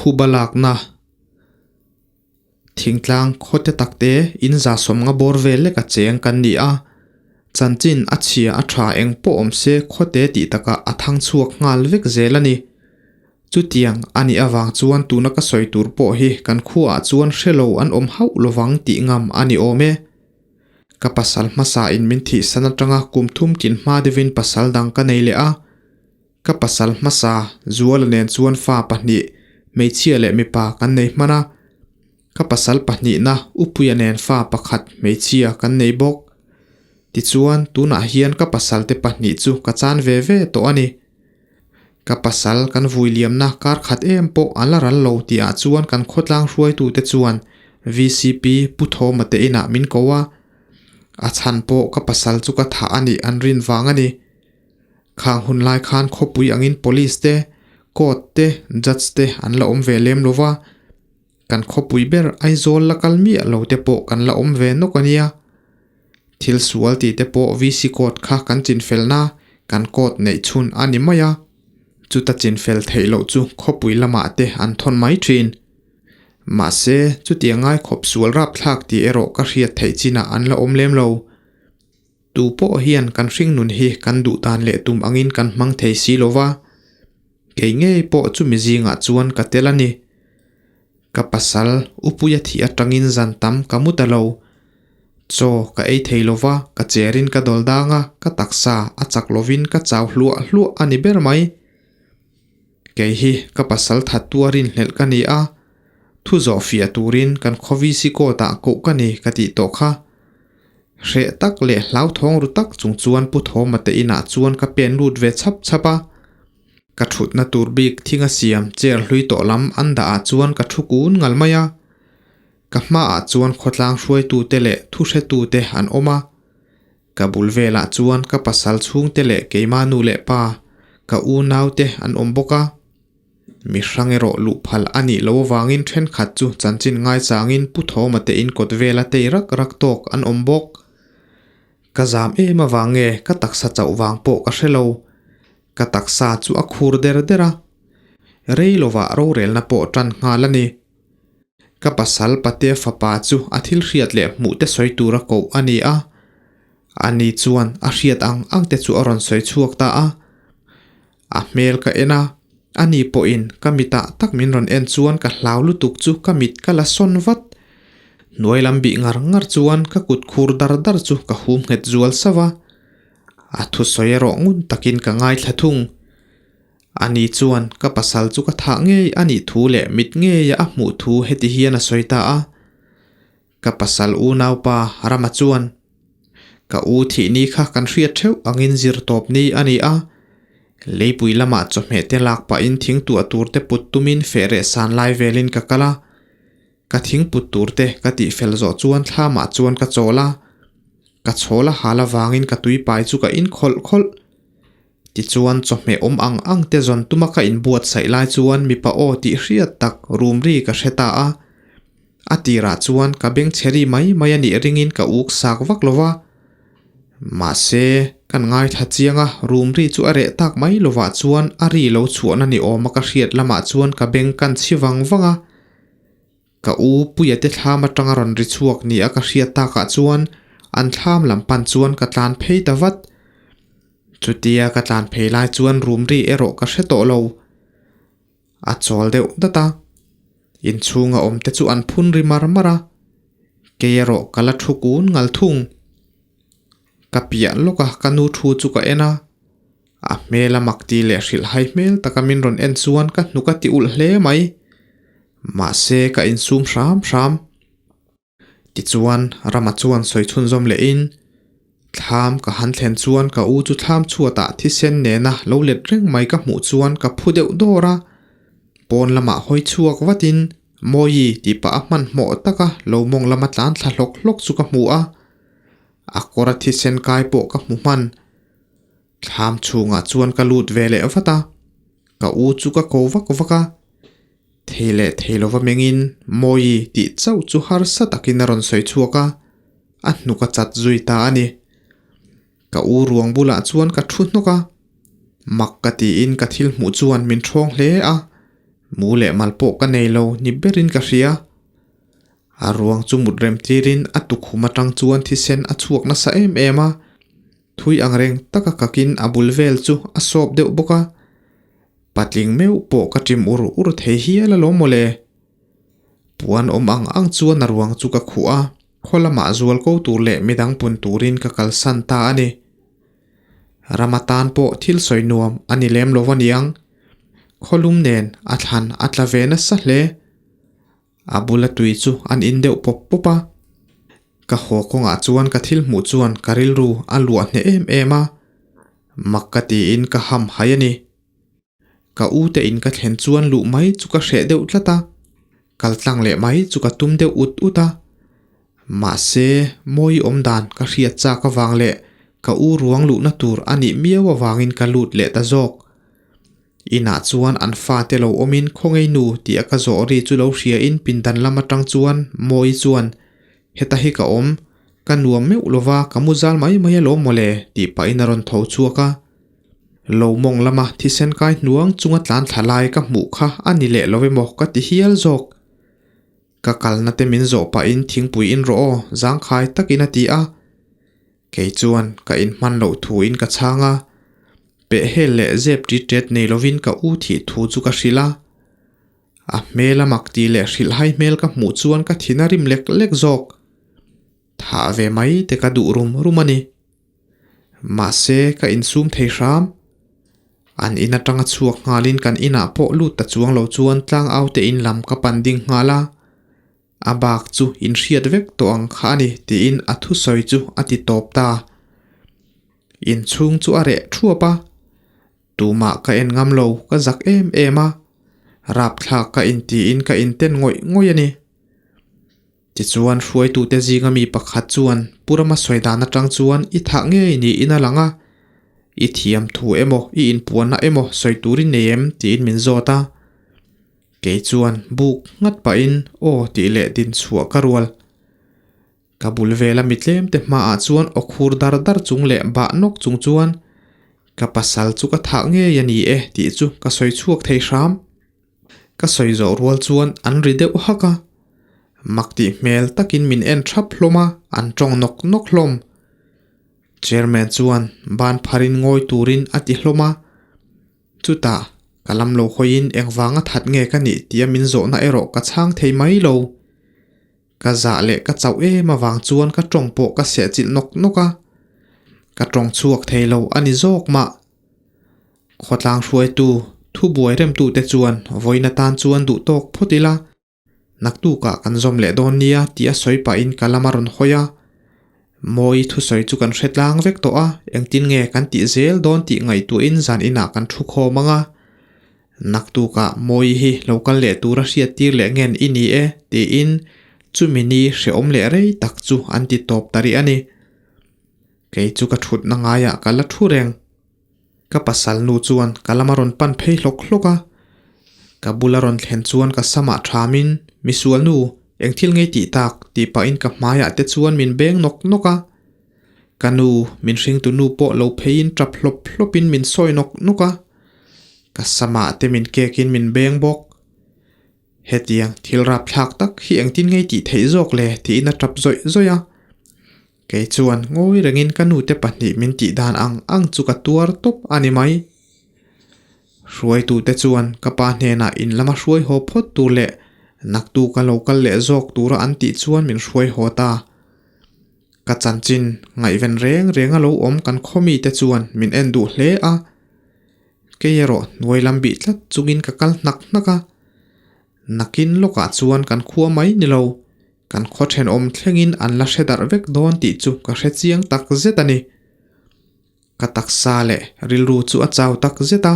Phuba lakna thingtlang khawte takte in 150 bawr vel lek a cheng kan ni a, chanchin a chhia a tha eng pawh awm se khawte tih takah a thang chhuak nghal vek zel a ni. Chutiang a nih avang chuan tuna ka sawi tur pawh hi kan khuaah chuan hre lo an awm hauh lovang tih ngam a ni awm e. Ka pasal hmasa in min thihsan atanga kum thum tlin hma deuhin pasal dang ka nei leh a. Ka pasal hmasa Zuala nen chuan fa pahnih, hmeichhia leh mipa kan nei hman a. Ka pasal pahnihna Upuia nen fa pakhat hmeichhia kan nei bawk. Tichuan tunah hian ka pasal te pahnih chu ka chan ve ve tawh a ni. Ka pasal kan vui liamna kar khat em pawh a la ral lo tih ah chuan kan khawtlang hruaitute chuan vcp Pu Thawma te inah min ko a. A chhan pawh ka pasal chu ka thah a nih an rin vang a ni. Khang hun lai khan khawpui angin police te, court te, judge te an la awm ve lem lo va. Kan khawpui ber Aizawl la kal miah lo te pawh kan la awm ve nawk a nia. Thil sual tih te pawh VC court kha kan chinfelna, kan court neih chhun a ni mai a. Chuta chinfel theih loh chu khawpui lamah te an thawn mai thin. Mahse, chutiang ngai khawp sual rapthlak tih erawh ka hriat theih chinah an la awm lem lo. Tu pawh hian kan hringnun hi kan duh dan leh tum angin kan hmang thei si lo va, kei ngei pawh chumi zingah chuan ka tel a ni. Ka pasal Upuia thih atangin zan tam ka mu ta lo. Chaw ka ei thei lo va, ka cherin ka dawl dang a, ka taksa a chak lovin ka chau hluah hluah a ni ber mai. Kei hi ka pasal that tuarin hlelh ka ni a, thu zawh fiah turin kan khawvisi court-ah koh ka ni ka tih tawh kha. Hreh tak leh hlauthawng ru tak chung chuan Pu Thawma te inah chuan ka pen lut ve chhap chhap a. Ka thutna tur bik thinga siam chair hlui tawh lam an dah ah chuan ka thu kun ngal mai a. Ka hmaah chuan khawtlang hruaitute leh thuhretute an awm a. Ka bul velah chuan ka pasal chhungte leh keimah nu leh pa, ka unaute an awm bawk a. Mi hrang erawh luh phal a nih loh avangin thenkhat chu chanchin ngaichangin Pu Thawma te in kawt vela tei rak rak tawk an awm bawk. Ka zam em avang nge ka taksa chauh vang pawh ka hre lo. Ka taksa chu a khur der der a. Rei lovah rorelna pawh tan nghal a ni. Ka pasal Patea fapa chu a thil hriat leh hmuh te sawi tura koh a ni a. Ani chuan a hriat ang ang te chu a rawn sawi chhuak ta a. A hmel ka en a, ani pawhin ka mitah tak min rawn en chuan ka hlau lutuk chu ka mit ka la sawn vat. Hnuai lam bih ngar ngar chuan ka kut khur dar dar chu ka hum nghet zual sauh a. A thusawi erawh ngun takin ka ngaithla thung. Ani chuan ka pasal chu ka thah ngei a nih thu leh mit ngeia a hmuh thu heti hian a sawi ta a. Ka pasal unaupa Rama chuan, Ka u thih ni kha kan hriat theuh angin zir tawp ni a ni a. Leipui lamah chawhmeh te lak pahin thing tuah tur te put tumin feh reh san lai velin ka kal a. Ka thing put tur te ka tih fel zawh chuan thlamah chuan ka chawl a. Ka chhawl a hal avangin ka tuipai chu ka in khawlh khawlh. Tichuan chawhmeh awm ang ang te zawn tuma ka inbuatsaih lai chuan mipa aw tih hriat tak rum ri ka hre ta a. A tirah chuan ka beng chhe ri mai mai a nih ringin ka uk sak vak lo va. Mahse, kan ngaithla chiang a, rum ri chu a reh tak mai lovah chuan a ri lo chhuahna ni awma ka hriat lamah chuan ka beng kan chhi vang vang a. Ka u Puia te thlam atanga rawn ri chhuak ni a ka hriat takah chuan an thlam lam pan chuan ka tlan phei ta vat. Chutia ka tlan phei lai chuan rum ri erawh ka hre tawh lo. A chawl deuh dat a. Inchhunga awm te chu an phun ri mar mar a. Kei erawh ka la thu kun ngal thung. Ka piah lawk a ka nu thu chu ka en a. A hmel a mak ti leh hrilh hai hmel taka min rawn en chuan ka hnuk a ti ulh hle mai. Mahse ka insum hram hram. Tichuan Rama chuan sawi chhunzawm lehin, Thlam ka han thlen chuan ka u chu thlam chhuatah thisen nena lo let reng mai ka hmuh chuan ka phu deuh dawr a. Pawn lamah hawi chhuak vatin Mawi tih pah a hmanhmawh taka lo mawng lama tlan thla hlawk hlawk chu ka hmu a. A kawra thisen kai pawh ka hmu hman. Thlam chhungah chuan ka lut ve leh vat a, ka u chu ka ko vak vak a. Thei leh thei lova mengin Mawi tih chauh chu harsa takin a rawn sawi chhuak a, a hnuk a chat zui ta a ni. Ka u ruang bulah chuan ka thu hnawk a, mak ka tiin ka thil hmuh chuan min ṭhawng hle a. Mu leh mal pawh ka nei lo ni berin ka hria. A ruang chu mut rem tirin a tukhum atang chuan thisen a chhuak nasa em em a. Thui angreng taka kakin a bul vel chu a sawp deuh bawk a. Patling meuh pawh ka ṭim ur ur thei hial alawm mawle. Puan awm ang ang chuan a ruang chu ka khuh a, khaw lamah zual ko tur leh midang pun turin ka kalsan ta a ni. Ram atan pawh thil sawi nuam a ni lem lo aniang. Khawlum nen a thlan a tla ve nasa hle. A bula tui chu an in deuh pawp pawp a. Ka haw kawngah chuan ka thil hmuh chuan ka rilru a luah hneh em em a. Mak ka tiin ka ham hai a ni. Ka u te in ka thlen chuan luh mai chu ka hreh deuh tlat a, kal tlang leh mai chu ka tum deuh ut ut a. Mahse, mawi awm dan ka hriat chak avang leh ka u ruang luhna tur a nih miau avangin ka lut leh ta zawk. Inah chuan an fate lo awmin khawngei nu tih a ka zawh ri chu lo hriain pindan lam atang chuan Mawi chuan, Heta hi ka awm, ka nuam meuh lova ka mu zal mai mai alawm mawle tih pahin a rawn tho chhuak a. Lo mawng lama thisen kai hnuang chunga tlan thla lai ka hmuh kha a ni leh lo emaw ka ti hial zawk. Ka kalna te min zawh pahin thingpui in rawh aw zangkhai takin a ti a. Kei chuan ka inhman loh thuin ka chhang a, pehhel leh zep ṭit ṭet nei lovin ka u thih thu chu ka hrilh a. A hmel a mak tih leh hrilhhai hmel ka hmuh chuan ka thin a rim lek lek zawk. Thah ve mai te ka duh rum rum a ni. Mahse ka insum thei hram. An in atanga chhuak nghalin kan inah pawh lut ta chuang lo chuan tlangau te in lam ka pan ding nghal a. A bak chu in hriat vek tawh ang kha a ni tiin a thusawi chu a ti tawp ta. Inchhung chu a reh thuap a. Tumah ka en ngam lo, ka zak em em a. Rapthlak ka intiin ka inten ngawih ngawih a ni. Tichuan hruaitute zinga mi pakhat chuan Pu Rama sawi dan atang chuan i thah ngei niin a lang a, i thiam thu emaw i inpuanna emaw sawi turin nei em tiin min zawt a. Kei chuan buk nghat pahin aw tih leh din chhuah ka rual. Ka bul vela mi tlemte hmaah chuan aw khur dar dar chung leh bah nawk chung chuan ka pasal chu ka thah ngei a ni e tih chu ka sawi chhuak thei hram. Ka sawi zawh rual chuan an ri deuh hak a, mak tih hmel takin min en thap hlawm a, an tawng nawk nawk hlawm. Chairman chuan ban pharin ngawi turin a ti hlawm a, chutah ka lam lo hawiin engvanga that nge ka nih tia min zawhna erawh ka chhang thei mai lo. Ka zah leh ka chauh em avang chuan ka tawng pawh ka sehchilh nawk nawk a, ka tawng chhuak thei lo a ni zawk mah. Khawtlang hruaitu, thubuai remtute chuan vawiin atan chuan duh tawk phawt ila, naktukah kan zawm leh dawn nia tih a sawi pahin ka lam a rawn hawi a. Mawi thusawi chu kan hre tlang vek tawh a, engtin nge kan tih zel dawn tih ngaihtuahin zan inah kan thu khawm ang a. Naktukah Mawi hi lo kal leh tura hriat tir leh ngen i ni e tiin chumi ni hrehawm leh rei tak chu an ti tawp ta rih a ni. Kei chu ka thutna ngaiah ka la thu reng. Ka pasal nu chuan ka lama rawn pan phei hlawk hlawk a, ka bula rawn thlen chuan ka samah thamin, Misual nu, eng thil ngei tih tak? tih pahin ka hmaiah te chuan min beng nawk nawk a. Ka nu, min hringtu nu pawh lo pheiin tap hlawp hlawpin min sawi nawk nawk a. Ka samah te min kekin min beng bawk. Hetiang thil rapthlak tak hi engtin ngei tih theih zawk le? tiin a tap zawih zawih a. Kei chuan ngawi rengin ka nute pahnih min tih dan ang ang chu ka tuar tawp a ni mai. Hruaitute chuan ka pa hnenah in lama hruai haw phawt tur leh naktuk a lo kal leh zawk tura an tih chuan min hruai haw ta. Ka chanchin ngaihven reng reng a lo awm kan khaw mite chuan min en duh hle a. Kei erawh hnuai lam bih tlat chungin ka kal hnak hnak a. Nakin lawkah chuan kan khua mai ni lo. Kan khaw thenawm thlengin an la hre darh vek dawn tih chu ka hre chiang tak zet a ni. Ka taksa leh rilru chu a chau tak zet a,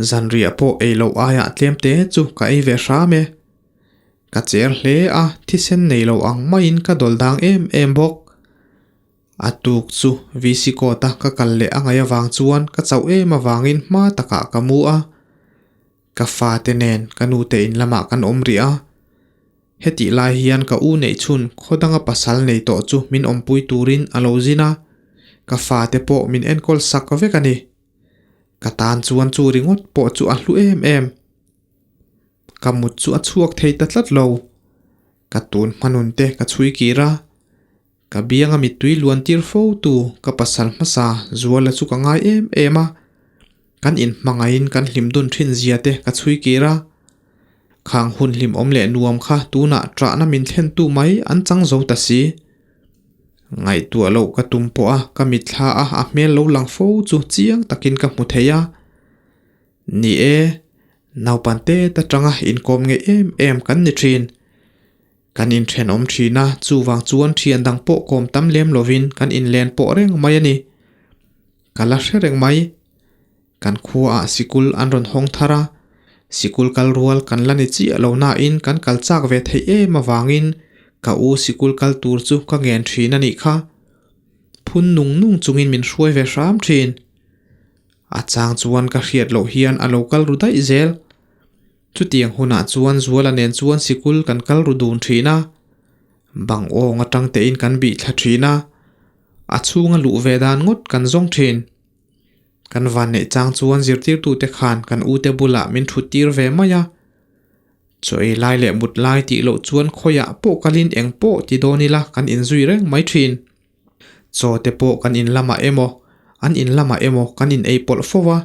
zanriah pawh ei loh aiah tlem te chu ka ei ve hram e. Ka cher hle a, thisen nei lo ang maiin ka dawl dang em em bawk. A tuk chu VC court a ka kal leh a ngaih avang chuan ka chauh em avangin hma takah ka mu a. Ka fate nen ka nute in lamah kan awm rih a. Hetih lai hian ka u neih chhun khaw danga pasal nei tawh chu min awmpui turin a lo zin a, ka fate pawh min enkawl sak vek a ni. Ka tan chuan chu ringawt pawh chu a hlu em em. Ka mut chu a chhuak thei ta tlat lo. Ka tun hmanun te ka chhui kir a. Ka bianga mittui luan tir fo tu ka pasal hmasa Zuala chu ka ngai em em a. Kan inhmangaihin kan hlim dun thin zia te ka chhui kir a. Khang hun hlimawm leh nuam kha tunah ṭahna min thlentu mai an chang zo ta si. Ngaihtuah loh ka tum pawh a ka mitthla a a hmel lo lang fo chu chiang takin ka hmu thei a. Ni e, naupan tet atanga inkawm ngei em em kan ni thin. Kan inthenawm thin a, chuvang chuan thian dang pawh kawm tam lem lovin kan inlen pawh reng mai a ni. Ka la hre reng mai. Kan khuaah sikul an rawn hawng thar a, sikul kal rual kan la ni chiah lo nain kan kal chak ve theih em avangin ka u sikul kal tur chu ka ngen thin a nih kha. Phun nung nung chungin min hruai ve hram thin. A chang chuan ka hriat loh hian a lo kal ru daih zel. Chutiang hunah chuan Zuala nen chuan sikul kan kal ru dun thin a, bang awng atang tein kan bih thla thin a, a chhunga luh ve dan ngawt kan zawng thin. Kan van neih chang chuan zirtirtute khan kan ute bulah min thut tir ve mai a. Chaw ei lai leh mut lai tih loh chuan khawiah pawh kalin eng pawh ti dawn ila kan inzui reng mai thin. Chaw te pawh kan in lamah emaw, an in lamah emaw kan in ei pawlh fo a.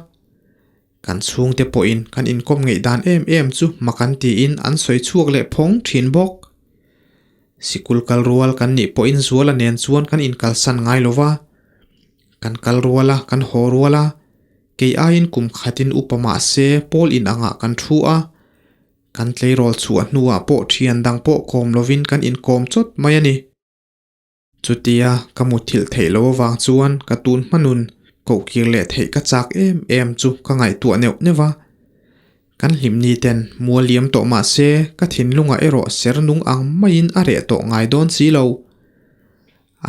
Kan chhungte pawhin kan inkawm ngeih dan em em chu mak an tiin an sawi chhuak leh phawng thin bawk. Sikul kal rual kan nih pawhin Zuala nen chuan kan inkalsan ngai lo va. Kan kal rual a, kan haw rual a, kei aiin kum khatin upa mah se pawl in angah kan thu a. Kan tleirawl chhuah hnuah pawh thian dang pawh kawm lovin kan inkawm chawt mai a ni. Chutia ka muthilh theih loh avang chuan ka tun hmanun koh kir leh theih ka chak em em chu ka ngaihtuah neuh neuh a. Kan hlimni ten mual liam tawh mah se ka thinlungah erawh ser nung ang maiin a reh tawh ngai dawn si lo.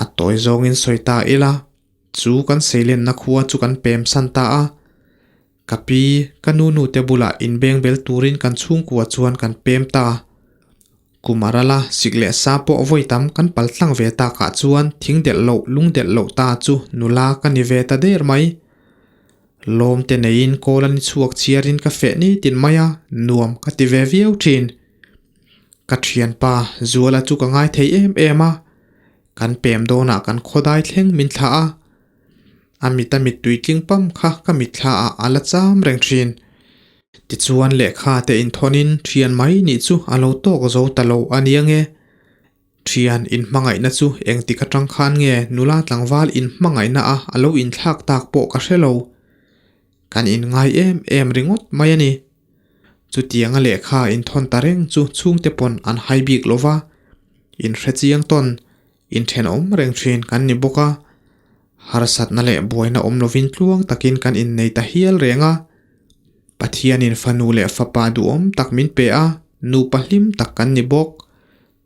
A tawi zawngin sawi ta ila, chu kan seilenna khua chu kan pem san ta a. Ka pi, ka nu nu te bulah inbeng bel turin kan chhungkua chuan kan pem ta. Kum a ral a, sik leh sa pawh vawi tam kan pal tlang ve takah chuan thing delh loh, lung delh loh ta chu nula ka ni ve ta der mai. Lawm te neiin kawl a ni chhuak chhiarin ka feh ni tin mai a, nuam ka ti ve viau thin. Ka thianpa Zuala chu ka ngai thei em em a, kan pem dawnah kan khawdai thleng min thlah a, A mit a mittui tling pam kha ka mitthla ah a la cham reng thin. Tichuan lehkha te inthawnin thian mai nih chu a lo tawk zo ta lo a nia nge. Thian inhmangaihna chu engtik atang khan nge nula tlangval inhmangaihna a a lo inthlak tak pawh ka hre lo. Kan inngai em em ringawt mai a ni. Chutianga lehkha inthawn ta reng chu chhungte pawn an hai bik lo va, inhrechiang tawn Inthenawm reng thin kan ni bawk a, harsatna leh buaina awm lovin tluang takin kan innei ta hial reng a. Pathianin fanu leh fapa duhawm tak min pe a, nupa hlim tak kan ni bawk.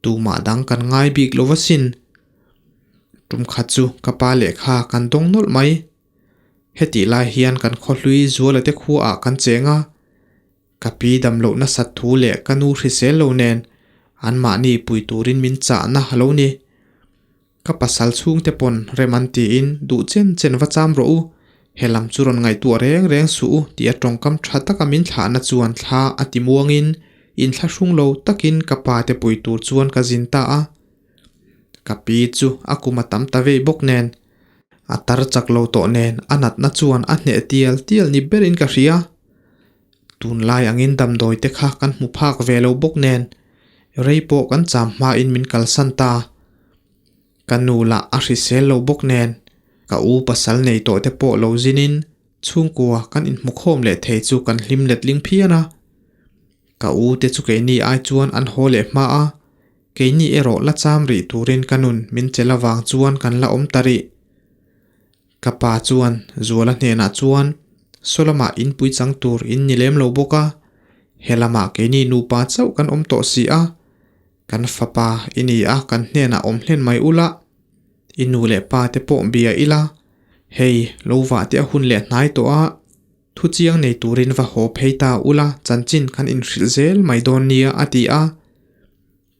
Tumah dang kan ngai bik lo asin. Tum khat chu ka pa lehkha kan dawng nawlh mai. Hetih lai hian kan khawhlui Zuala te khuaah kan cheng a. Ka pi dam loh nasat thu leh ka nu hrisel lo nen anmahni pui turin min chahna a lo ni. Ka pasal chhungte pawn rem an tiin duh chen chen va cham rawh u, he lam chu rawn ngaihtuah reng reng suh u tia tawngkam tha taka min thlahna chuan thla a ti muangin inthlahrung lo takin ka pa te pui tur chuan ka zin ta a. Ka pi chu a kum a tam ta vei bawk nen a tar chak lo tawh nen a natna chuan a hneh tial tial ni berin ka hria. Tunlai angin damdawi te kha kan hmu phak ve lo bawk nen rei pawh kan cham hmain min kalsan ta. Ka nu lah a hrisel lo bawk nen ka u pasal nei tawh te pawh lo zinin chhungkua kan inhmukhawm leh thei chu kan hlim letling phian a. Ka u te chu keini ai chuan an haw leh hma a, keini erawh la cham rih turin ka nun min chelh avang chuan kan la awm ta rih. Ka pa chuan Zuala hnenah chuan saw lamah inpui chang tur in ni lem lo bawk a, he lamah keini nupa chauh kan awm tawh si a, kan fapa i ni a kan hnenah awm hlen mai ula, i nu leh pa te pawh bia ila, hei lo vah te a hun leh hnai tawh a, thu chiang nei turin va haw phei ta ula chanchin kan inhrilh zel mai dawn nia a ti a.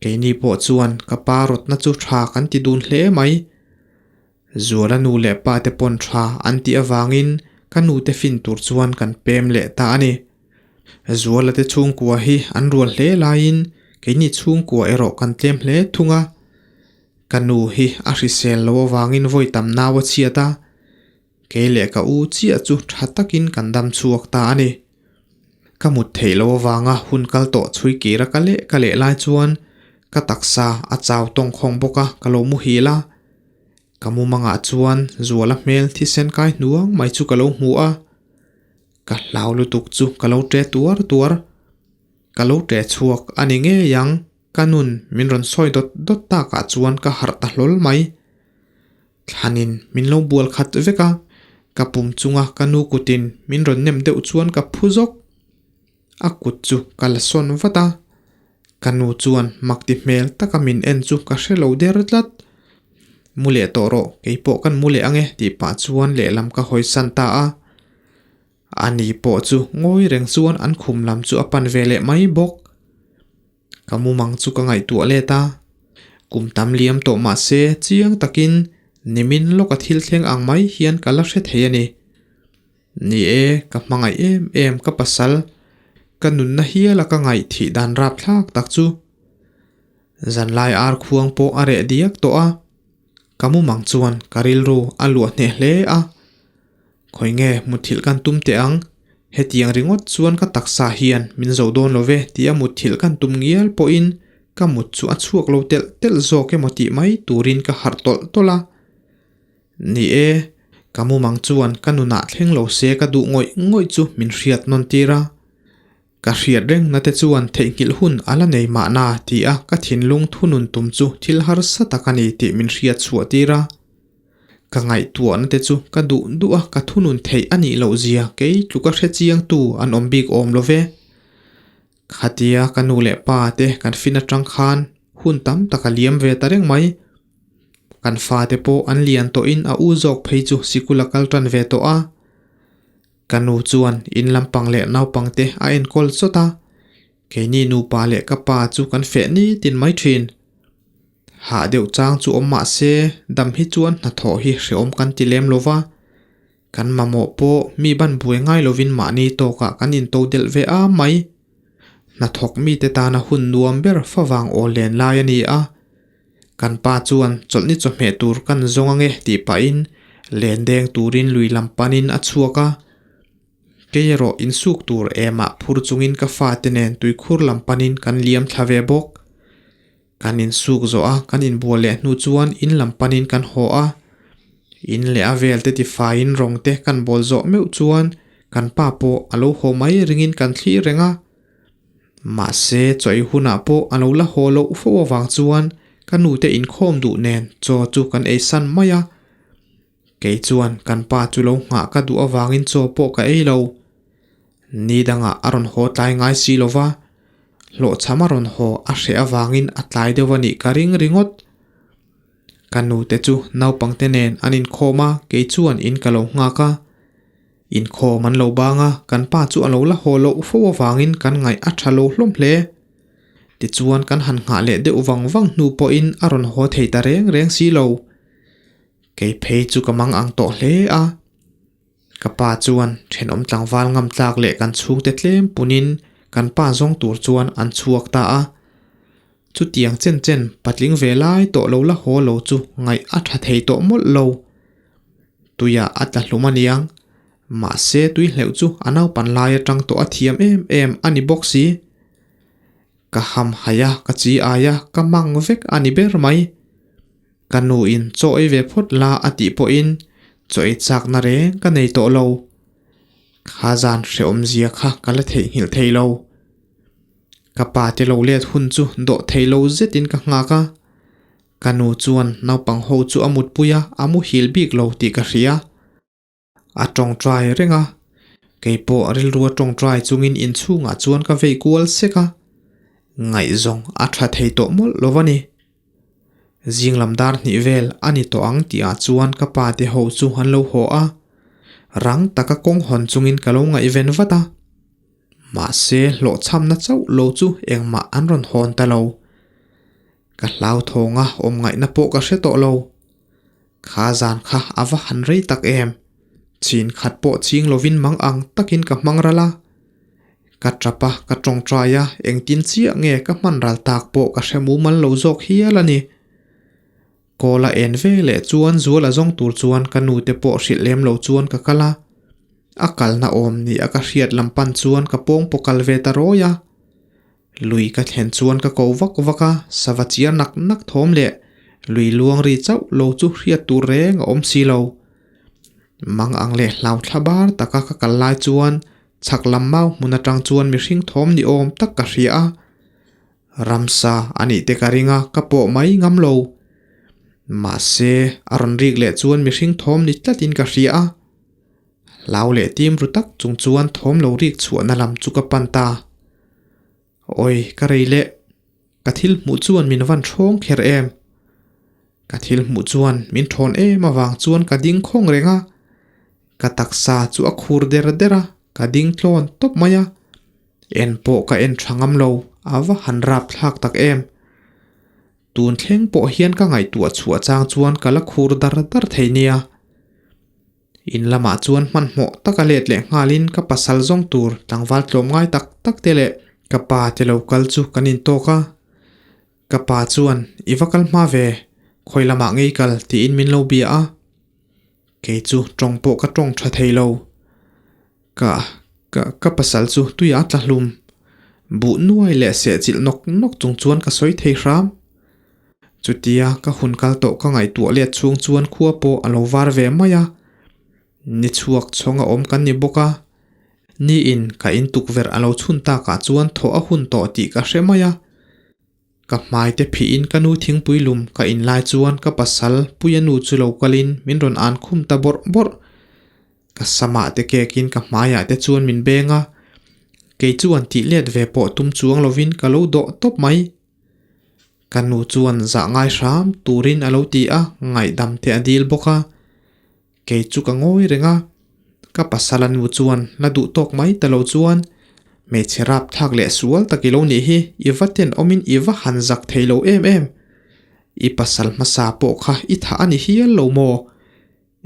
Keini pawh chuan ka pa rawtna chu tha kan ti dun hle mai. Zuala nu leh pa te pawn tha an tih avangin ka nu te fin tur chuan kan pem leh ta a ni. Zuala te chhungkua hi an rual hle laiin keini chhungkua erawh kan tlem hle thung a. Ka nu hi a hrisel lo avangin vawi tam nau a chhiat a, kei leh ka u chiah chu tha takin kan dam chhuak ta a ni. Ka mut theih loh avanga hun kal tawh chhui kir a ka leh ka leh lai chuan ka taksa a chau tawng khawng bawk a, ka lo muhil a. Ka mumangah chuan Zuala hmel thisen kai hnuang mai chu ka lo hmu a, ka hlau lutuk chu ka lo ṭe tuar tuar. Ka lo ṭe chhuak a ni ngei ang, ka nun min rawn sawi dawt dawt takah chuan ka harh ta hlawl mai. Thlanin min lo bual khat vek a, ka pum chunga ka nu kutin min rawn nem deuh chuan ka phu zawk. A kut chu ka la sawn vat a, ka nu chuan mak ti hmel taka min en chu ka hre lo der tlat. Mu leh tawh rawh, keipawh kan mu leh ang e tih pah chuan lehlam ka hawi san ta a. Ani pawh chu ngawi reng chuan an khum lam chu a pan ve leh mai bawk. Ka mumang chu ka ngaihtuah let a, kum tam liam tawh mah se chiang takin nimin lawka thil thleng ang mai hian ka la hre thei a ni. Ni e, ka hmangaih em em ka pasal, ka nunna hiala ka ngaih thih dan rapthlak tak chu. Zanlai ar khuang pawh a reh diak tawh a, ka mumang chuan ka rilru a luah hneh hle a. Khawi nge mutthilh kan tum teh ang? Hetiang ringawt chuan ka taksa hian min zo dawn lo ve tia mutthilh kan tum ngial pawhin ka mut chu a chhuak lo telh telh zawk emaw tih mai turin ka harh tawlh tawlh a. Ni e, ka mumang chuan ka nunah thleng lo se ka duh ngawih ngawih chu min hriat nawn tir a. Ka hriat reng na te chuan theihnghilh hun a la nei mahna ti a ka thinlung thunun tum chu thil harsa tak a ni tih min hriat chhuah tir a. Ka ngaihtuahna te chu ka duh duh a ka thunun theih a nih loh zia kei tluka hre chiang tu an awm bik awm lo ve. Khatia ka nu leh pa te kan fin atang khan hun tam tak a liam ve ta reng mai. Kan fate pawh an lian tawhin a u zawk phei chu sikul a kal tan ve tawh a. Ka nu chuan in lampang leh naupang te a enkawl chawt a, keini nupa leh ka pa chu kan feh nitin mai thin. Hah deuh chang chu awm mah se dam hi chuan hnathawh hi hrehawm kan ti lem lo va, kan mamawh pawh mi ban buai ngai lovin mahni tawkah kan into delh ve a mai. Hnathawk mite tana hun nuam ber favang aw len lai a ni a. Kan pa chuan chawlhni chawhmeh tur kan zawng ange tih pahin len deng turin lui lam panin a chhuak a. Kei erawh insuk tur emah phur chungin ka fate nen tuikhur lam panin kan liam thla ve bawk. Kan insuk zawh a, kan inbual leh hnu chuan in lam panin kan haw a. In leh a vel te tifaiin rawng te kan bawl zawh meuh chuan kan pa pawh a lo haw mai ringin kan thlir reng a. Mahse, chawi hunah pawh a lo la haw loh fo avang chuan ka nute inkhawm duh nen chaw chu kan ei san mai a. Kei chuan kan pa chu lo nghah ka duh avangin chaw pawh ka ei lo. Ni dangah a rawn haw tlai ngai si lo va, hlawhchham a rawn haw a hreh avangin a tlai deuh a nih ka ring ringawt. Ka nute chu naupangte nen an inkhawm a, kei chuan in ka lo nghak a. Inkhawm an lo bang a, kan pa chu a lo la haw loh fo avangin kan ngaih a tha lo hlawm hle. Tichuan kan han nghah leh deuh vang vang hnu pawhin a rawn haw thei ta reng reng si lo. Kei phei chu ka mang ang tawh hle a. Ka pa chuan thenawm tlangval ngam tlak leh kan chhungte tlem punin kan pa zawng tur chuan an chhuak ta a. Chutiang chen chen patling ve lai tawh lo la haw lo chu ngaih a tha thei tawh mawlh lo. Tuiah a tla hlum a niang. Mahse tui hleuh chu a naupan lai atang tawh a thiam em em a ni bawk si. Ka ham haih a, ka chi ai a, ka mang vek a ni ber mai. Ka nu in chaw ei ve phawt la a tih pawhin chaw ei chakna reng ka nei tawh lo. Kha zan hrehawmzia kha ka la theihnghilh thei lo. Ka pa te lo let hun chu dawh thei lo zetin ka nghak a. Ka nu chuan naupang ho chu a mutpui a, a muhil bik lo tih ka hria. A tawngtai reng a, kei pawh rilru a tawngtai chungin inchhungah chuan ka vei kual sek a, ngaihzawng a tha thei tawh mawlh lo a ni. Zing lam dar hnih vel a ni tawh ang tihah chuan ka pa te ho chu an lo haw a, rang taka kawng hawn chungin ka lo ngaihven vat a. Mahse hlawhchhamna chauh lo chu engmah an rawn hawn ta lo. Ka hlauthawng a awm ngaihna pawh ka hre tawh lo. Kha zan kha a va han rei tak em? Chin khat pawh ching lovin mang ang takin ka hmang ral a. Ka tap a, ka tawngtai a, engtin chiah nge ka hman ral tak pawh ka hre mumal lo zawk hial a ni. Kawl a en ve leh chuan zual a zawng tur chuan ka nu te pawh hrilh lem lo chuan ka kal a. A kalna awm ni a ka hriat lam pan chuan ka pawng paw kal ve ta rawi a. Lui ka thlen chuan ka ko vak vak a, sava chiar nak nak thawm leh lui luang ri chauh lo chu hriat tur reng a awm si lo. Mang ang leh hlau thla bar taka ka kal lai chuan chhak lam mau hmun atang chuan mihring thawm ni awm tak ka hria a. Ramsa a nih te ka ring a, ka pawh mai ngam lo. Mahse, a rawn rik leh chuan mihring thawm ni tlatin ka hria a. Hlau leh tim ru tak chung chuan thawm lo rik chhuahna lam chu ka pan ta. Awi, ka rei leh. Ka thil hmuh chuan min van ṭhawng kher em? Ka thil hmuh chuan min ṭhawn em avang chuan ka ding khawng reng a. Ka taksa chu a khur der der a, ka ding tlawn tawp mai a. En pawh ka en tha ngam lo, a va han rap thlak tak em. Tun thleng pawh hian ka ngaihtuah chhuah chang chuan ka la khur dar dar thei nia. In lamah chuan hmanhmawh taka let leh nghalin ka pasal zawng tur tlangval tlawm ngai tak tak te leh ka pa te lo kal chu kan intawk a. Ka pa chuan, I va kal hma ve, khawi lamah ngei kal tiin min lo bia a. Kei chu tawng pawh ka tawng tha thei lo. Ka, ka, ka pasal chu tuiah a tla hlum. Buh nuai leh sehchilh nawk nawk chung chuan ka sawi thei hram. Chutia ka hun kal tawh ka ngaihtuah let chhung chuan khua pawh a lo var ve mai a. Ni chhuak chhawng a awm kan ni bawk a. Ni in ka in tukverh a lo chhun takah chuan thawh a hun tawh tih ka hre mai a. Ka hmai te phihin ka nu thingpui lum ka in lai chuan ka pasal Puia nu chu lo kalin min rawn an khum ta bawrh bawrh. Ka samah te kekin ka hmaiah te chuan min beng a. Kei chuan tih let ve pawh tum chuang lovin ka lo dawh tawp mai. Ka nu chuan zah ngai hram turin a lo ti a, ngaihdam te a dil bawk a. Kei chu ka ngawi reng a, ka pasal a nu chuan la duh tawk mai ta lo chuan hmeichhe rap thlak leh sual tak i lo nih hi, i va ten awmin i va han zak thei lo em em. I pasal hmasa pawh kha i thah a ni hial lo maw?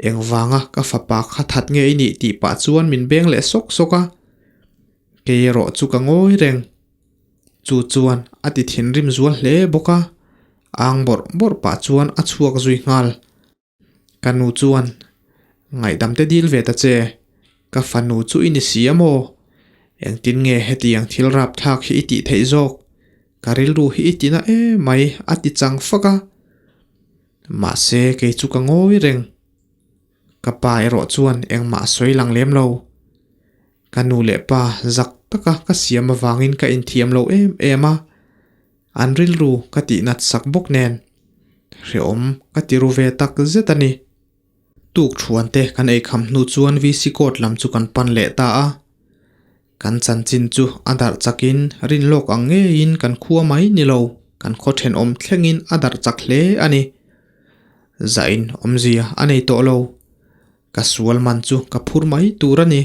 Engvanga ka fapa kha that nge i nih tih pah chuan min beng leh sawk sawk a. Kei erawh chu ka ngawi reng. Chu chuan a ti thinrim zual hle bawk a, ang bawrh bawrh pah chuan a chhuak zui nghal. Ka nu chuan, Ngaihdam te dil ve ta che, ka fanu chu i ni si a maw? Engtin nge hetiang thil rapthlak hi i tih theih zawk? Ka rilru hi i tina em mai a ti chang fak a. Mahse kei chu ka ngawi reng. Ka pa erawh chuan engmah a sawi lang lem lo. Ka nu leh pa zak taka ka siam avangin ka inthiam lo em em a, an rilru ka tih nat sak bawk nen hreawm ka ti ru ve tak zet a ni. Tuk thuan te kan ei kham hnu chuan VC court lam chu kan pan leh ta a. Kan chanchin chu a darh chakin rin lawk ang ngeiin kan khua mai ni lo, kan khaw thenawm thlengin a darh chak hle a ni. Zain awmzia a nei tawh lo. Ka sual man chu ka phur mai tur a ni.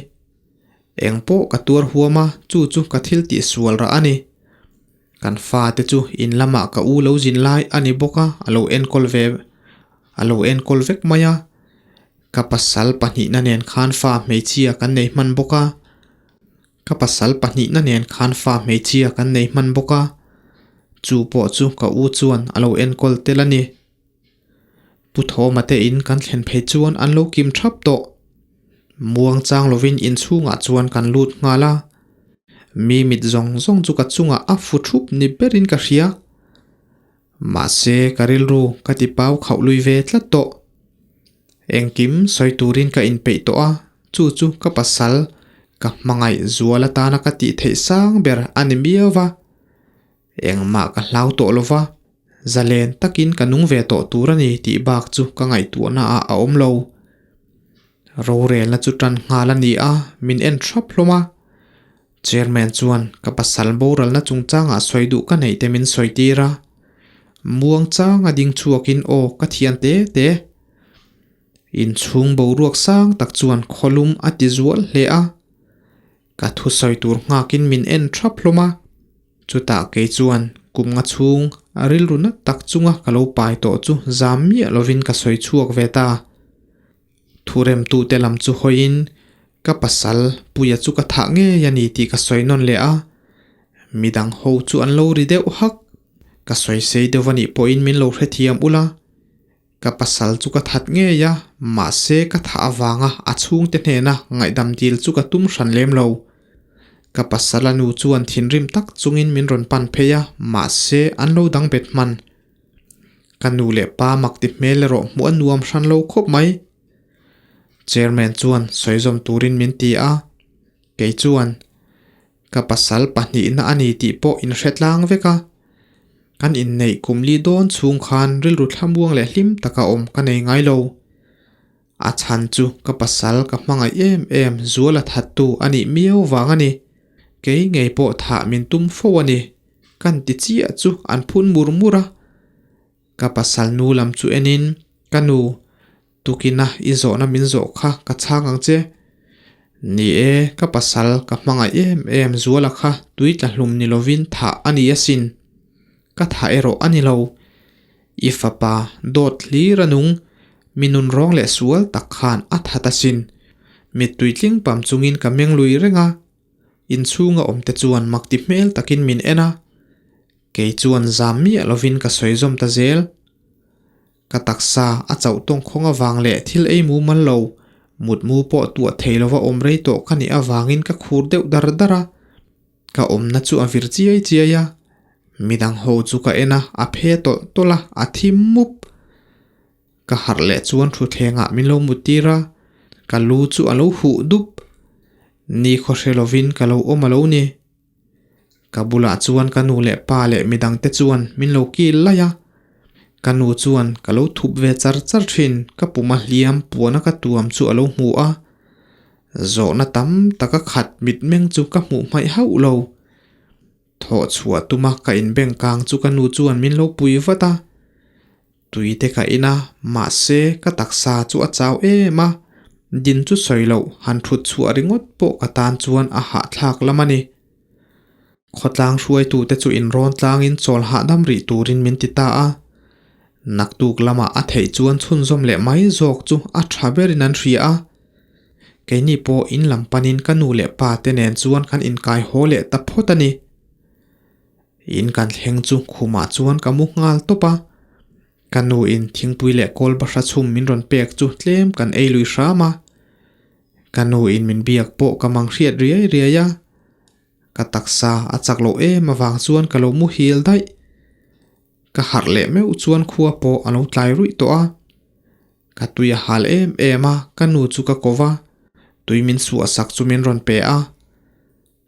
Eng pawh ka tuar huam a, chu chu ka thil tih sual rah a ni. Kan fate chu in lamah ka u lo zin lai a ni bawk a, a lo enkawl ve a lo enkawl vek mai a. Ka pasal pahnihna nen khan fa hmeichhia kan nei hman bawk a. Ka pasal pahnihna nen khan fa hmeichhia kan nei hman bawk a. Chu pawh chu ka u chuan a lo enkawl tel a ni. Pu Thawma te in kan thlen phei chuan an lo kim thap tawh. Muang chang lovin inchhungah chuan kan lut nghal a. Mi mit zawng zawng chu ka chungah a fu thup ni berin ka hria. Mahse ka rilru ka ti pau khauh lui ve tlat tawh. Engkim sawi turin ka inpeih tawh a, chu chu ka pasal ka hmangaih zual atana ka tih theih sang ber a ni miau va. Engmah ka hlau tawh lo va, zalen takin ka nung ve tawh tur a ni tih bak chu ka ngaihtuahna ah a awm lo. Rorelna chu tan nghal a ni a, min en thrap hlawm a. Chairman chuan ka pasal boralna chungchangah sawi duh ka neih te min sawi tir a. Muang changa ding chhuakin aw ka thian te te. Inchhung boruak sang tak chuan khawlum a ti zual hle a. Ka thusawi tur nghakin min en thap hlawm a, chutah kei chuan kum nga chhung a rilru nat tak chunga ka lo pai tawh chu zam miah lovin ka sawi chhuak ve ta. Thuremtute lam chu hawiin. Ka pasal Puia chu ka thah ngei a ni tih ka sawi nawn leh a, midang ho chu an lo ri deuh hak. Ka sawi sei deuh a nih pawhin min lo hrethiam ula, ka pasal chu ka that ngei a, mahse ka thah avanga a chhungte hnena ngaihdam dil chu ka tum hran lem lo. Ka pasal a nu chuan thinrim tak chungin min rawn pan phei a, mahse an lo dang bet hman. Ka nu leh pa mak ti hmel erawh hmuh a nuam hran lo khawp mai. Chairman chuan sawi zawm turin min ti a, kei chuan ka pasal pahnihna a ni tih pawh in hre tlang vek a. Kan inneih kum li dawn chhung khan rilru thlamuang leh hlim taka awm ka nei ngai lo. A chhan chu ka pasal ka hmangaih em em zual a thattu a nih miau vang a ni. Kei ngei pawh thah min tum fo a ni. Kan ti chiah chu an phun mur mur a. Ka pasal nu lam chu enin, Ka nu, tukina i zawhna min zawh kha ka chhang ang che. Ni e, ka pasal ka hmangaih em em zuala kha tui tla hlum ni lovin thah a ni asin. Ka thah erawh a ni lo. I fapa dawt hlir a nung, mi nun rawng leh sual tak khan a that asin. Mittui tling pam chungin ka meng lui reng a. Inchhunga awmte chuan mak ti hmel takin min en a. Kei chuan zam miah lovin ka sawi zawm ta zel. Ka taksa a chauh tawng khawng avang leh thil ei mu mal lo, mutmu pawh tuah thei lova awm rei tawh ka nih avangin ka khur deuh dar dar a. Ka awmna chu a vir chiai chiai a, midang ho chu ka en a, a phe tawlh tawlh a, a thim mup. Ka harh leh chuan thutthlengah min lo mut tir a, ka lu chu a lo huh dup. Ni khaw hre lovin ka lo awm a lo ni. Ka bulah chuan ka nu leh pa leh midangte chuan min lo kil laih a, ka nu chuan ka lo thup ve char char thin, ka puma hliam puana ka tuam chu a lo hmu a. Zawhna tam taka khat mitmeng chu ka hmuh hmaih hauh lo. Thawh chhuah tuma ka inbeng kang chu ka nu chuan min lo pui vat a. Tui te ka in a, mahse ka taksa chu a chau em a, din chu sawi loh han thut chhuah ringawt pawh ka tan chuan a hahthlak lam a ni. Khawtlang hruaitute chu inrawn tlangin chawl hahdam rih turin min ti ta a. Naktuk lamah a theih chuan chhunzawm leh mai zawk chu a tha berin an hria a. Keini pawh in lam panin ka nu leh pa te nen chuan kan inkai haw leh ta phawt a ni. In kan thleng chu khumah chuan ka mu nghal tawp a. Ka nu in thingpui leh kawl bahra chhum min rawn pek chu tlem kan ei lui hram a. Ka nu in min biak pawh ka mang hriat riai riai a. Ka taksa a chak loh em avang chuan ka lo muhil daih. Ka harh leh meuh chuan khua pawh a lo tlai ruih tawh a. Ka tui a hal em em a, ka nu chu ka ko va, tui min suah sak chu min rawn pe a.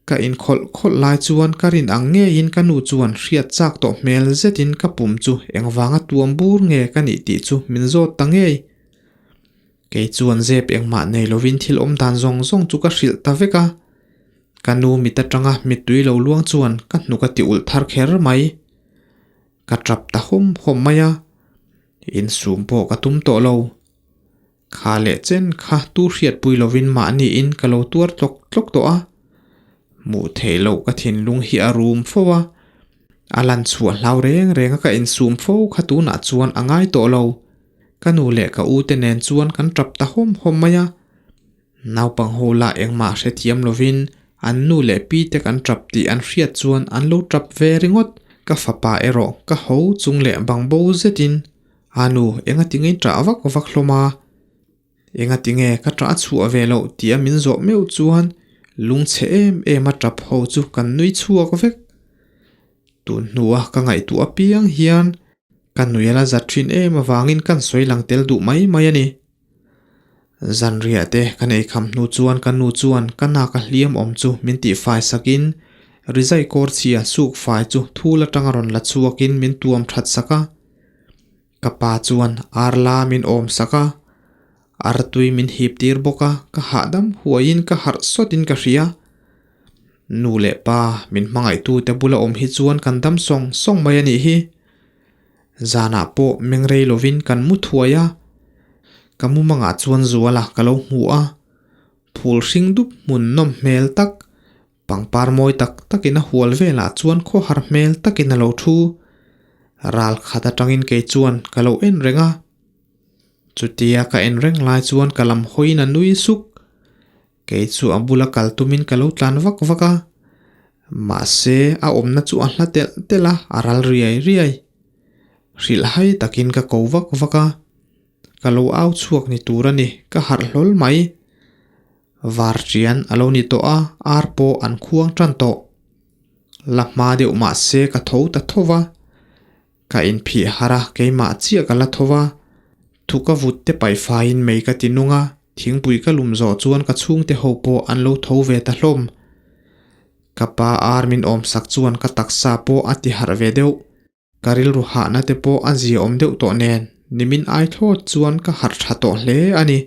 Ka inkhawlh khawlh lai chuan ka rin ang ngeiin ka nu chuan hriat chak tawh hmel zetin ka pum chu engvanga tuam bur nge ka nih tih chu min zawt ta ngei. Kei chuan zep engmah nei lovin thil awm dan zawng zawng chu ka hrilh ta vek a. Ka nu mit atanga mittui lo luang chuan ka hnuk a ti ulh thar kher mai. Ka tap ta hawm hawm mai a, insum pawh ka tum tawh lo. Kha leh chen kha tu hriatpui lovin mahniin ka lo tuar tlawk tlawk tawh a. Hmuh theih loh ka thinlung hi a rum fo a. A lan chhuah hlau reng reng a ka insum fo kha tunah chuan a ngai tawh lo. Ka nu leh ka u te nen chuan kan tap ta hawm hawm mai a. Naupang ho lah engmah hrethiam lovin an nu leh pi te kan tap tih an hriat chuan an lo tap ve ringawt. Ka fapa erawh ka ho chung leh bangbo zetin, A nu, engati nge i ṭah vak vak hlawm a? Engati nge ka ṭah chhuah ve loh tih a min zawh meuh chuan lungchhe em em a ṭap ho chu kan nui chhuak vek. Tun hnua ka ngaihtuah apiang hian ka nui a la zat ṭhin em avangin kan sawi lang tel duh mai mai a ni. Zanriah te ka nei kham hnu chuan ka nu chuan ka nak a hliam awm chu min tih fai sakin rizai kawr chhia suk fai chu thul atanga rawn la chhuakin min tuam that sak a. Ka pa chuan ar la min awm sak a, ar tui min hip tir bawk a, ka hahdam huaiin ka harh sawtin ka hria. Nu leh pa min hmangaihtute bula awm hi chuan kan dam sawng sawng mai a nih hi. Zanah pawh meng rei lovin kan mu thuai a, ka mumangah chuan Zuala ka lo hmu a, phul hring dup hmun nawm hmel tak, pangpar mawi tak takin a hual velah chuan khawhar hmel takin a lo thu. Ral khat atangin kei chuan ka lo en reng a, chutia ka en reng lai chuan ka lam hawiin a nui suk. Kei chu a bula kal tumin ka lo tlan vak vak a, mahse a awmna chu a hla telh telh a, a ral riai riai. Hrilhhai takin ka ko vak vak a, ka lo au chhuak ni tur a ni, ka harh hlawl mai. Var ṭian a lo ni tawh a, ar pawh an khuang ṭan tawh. La hma deuh mahse ka tho ta tho va, Ka inphih harh a, keimah chiah ka la tho va. Thu ka vut te paih faiin mei ka ti nung a, thingpui ka lum zawh chuan ka chhungte ho pawh an lo tho ve ta hlawm. Ka pa ar min awmsak chuan ka taksa pawh a ti harh ve deuh. Ka rilru hahna te pawh a ziaawm deuh tawh nen, nimin ai thlawt chuan ka harh tha tawh hle a ni.